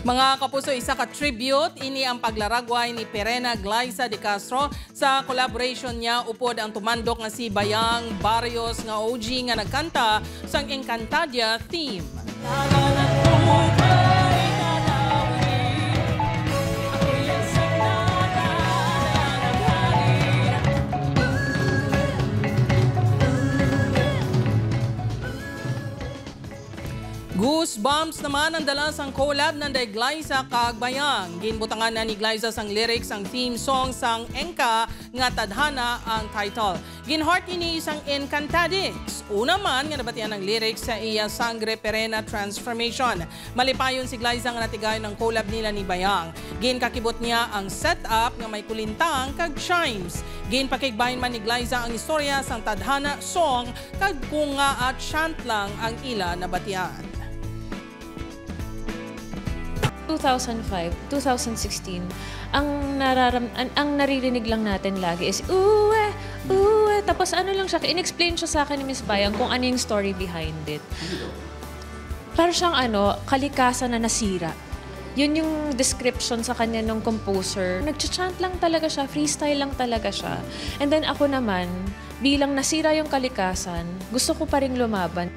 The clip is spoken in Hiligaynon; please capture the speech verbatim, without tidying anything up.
Mga kapuso, isa ka tribute ini ang paglaragway ni Perena Glyza de Castro sa collaboration niya upod ang tumandok nga si Bayang Barrios nga O G nga nagkanta sang Encantadia theme. Goosebumps naman ang dala sang collab nanday Glyza kag Bayang. Ginbutangan na ni Glyza sang lyrics ang theme song sang Enka nga Tadhana ang title. Gin-heart ini sang Encantadix. Una man nga nabatian ang lyrics sa iya Sangre Perena Transformation. Malipayon si Glyza nga natigayon ang collab nila ni Bayang. Ginkakibot niya ang setup nga may kulintang kag chimes. Ginpakigbahin man ni Glyza ang istorya sang Tadhana song kag kung ngaa chant lang ang ila nabatian. two thousand five, two thousand sixteen, ang nararam ang, ang naririnig lang natin lagi is uwe, uwe. Tapos ano lang siya, in-explain siya sa akin ni Miss Bayang kung ano yung story behind it. Para siyang ano, kalikasan na nasira. Yun yung description sa kanya ng composer. Nagcha-chant lang talaga siya, freestyle lang talaga siya. And then ako naman, bilang nasira yung kalikasan, gusto ko pa ring lumaban.